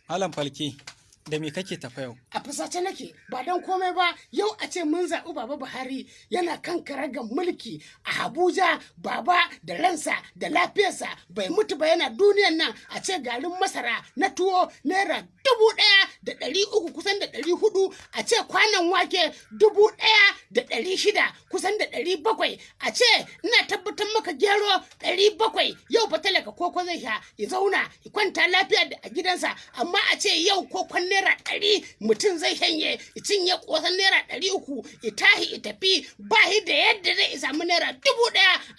Malam Falke, da me kake tafa yau? A fusace nake, ba don komai ba. Yau a ce mun zaɓi Baba Buhari yana kan karagar mulki a Abuja, Baba da ransa da lafiyarsa, bai mutu ba, yana duniyan nan, a ce garin masara na tuwo ₦1,300, kusan da 400, a ce kwanon wake 1,600, kusan da 700, a ce ina tabbatar maka gero 700. Yau fa talaka koko zai sha ya zauna ya kwanta lafiya a gidansa, amma a ce yau kokon ₦100 mutum zai shanye, ya cinye kosan ₦300, ya tahi ya tafi, ba shi da yadda zai samu ₦1,000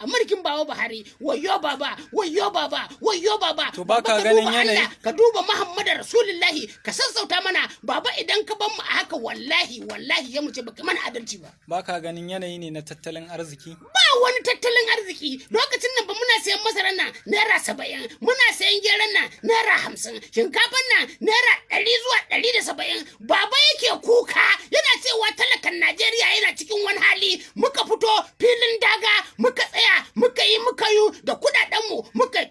a mulkin Baba Buhari. Wayyo Baba, wayyo Baba, wayyo Baba. To baka Baba, ka ganin duba yanayi? Allah, ka duba Muhammadu Rasulullahi, ka sassauta mana, Baba. Idan ka bar mu a haka, wallahi wallahi ya mu ce baka mana adalci ba. Baka ganin yanayi ne na tattalin arziki? Ba wani tattalin arziki. Lokacin nan ba muna sayan masarar nan ₦70, muna sayan geron nan ₦50, shinkafar nan ₦100 zuwa 170. Baba yake kuka yana cewa talakan Najeriya yana cikin wani hali. Muka fito filin daga, muka tsaya, muka yi, muka yi da kudadenmu, muka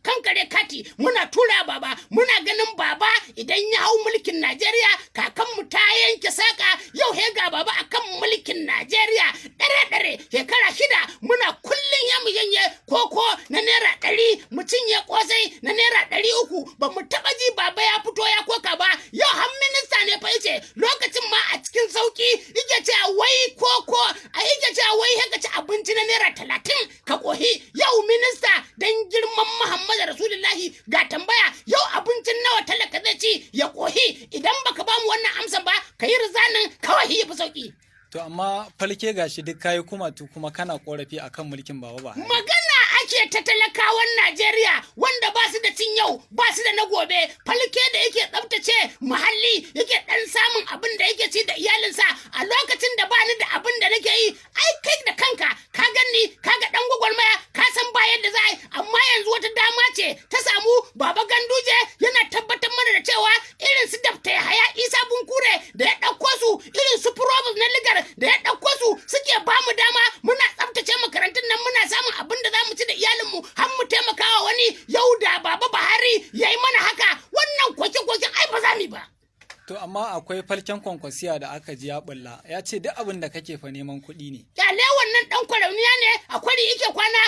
kankare kati muna tura Baba. Muna ganin Baba idan ya hau mulkin Najeriya, kakanmu ta yanke saka. Yau he ga Baba akan mulkin Najeriya ɗare ɗare shekara 6, muna kullum ya mu yanye koko na ₦100, mu cinye kosai na ₦300. Ba mu taɓa ji Baba ya fito ya koka ba. Yau har minista ne fa yace lokacin ma a cikin sauki, yake cewa wai koko a, yake cewa wai haka ci abinci na ₦30 ka kohi. Yau minista, dan girman Muhammadu Rasulullahi, ga tambaya: yau abincin nawa talaka zai ci ya kohi? Idan baka ba mu wannan amsan ba, ka yi resigning kawai, ya fi sauki. To amma Falke, gashi duk kayi kumatu kuma kana korafi akan mulkin Baba Buhari. Magana ake ta talakawan Najeriya wanda ba su da cin yau, ba su da na gobe. Falke da yake tsaftace muhalli yake dan samun abin da yake ci da iyalinsa. A lokacin da ba ni da abin da nake yi, ai kai da kanka ka ganni, ka ga dan gwagwarmaya, ka san ba yadda za a yi. Amma yanzu wata dama ce ta samu. Baba Ganduje yana tabbatar mana da cewa irin su Dafta Yahaya Isa Bunkure da ya ɗauko su, irin su Provost na Ligar da ya ɗauko su, suke ba mu dama muna tsaftace makarantun nan, muna samun abin da za mu ci da iyalinmu, har mu taimakawa wani. Yau da Baba Buhari ya yi mana haka, wannan koke-koken ai ba za mu yi ba. To amma akwai Falken Kwankwasiya da aka ji ya bulla ya ce duk abin da kake fa neman kuɗi ne. Kyale wannan, dan kwarauniya ne, a kwari yake kwana.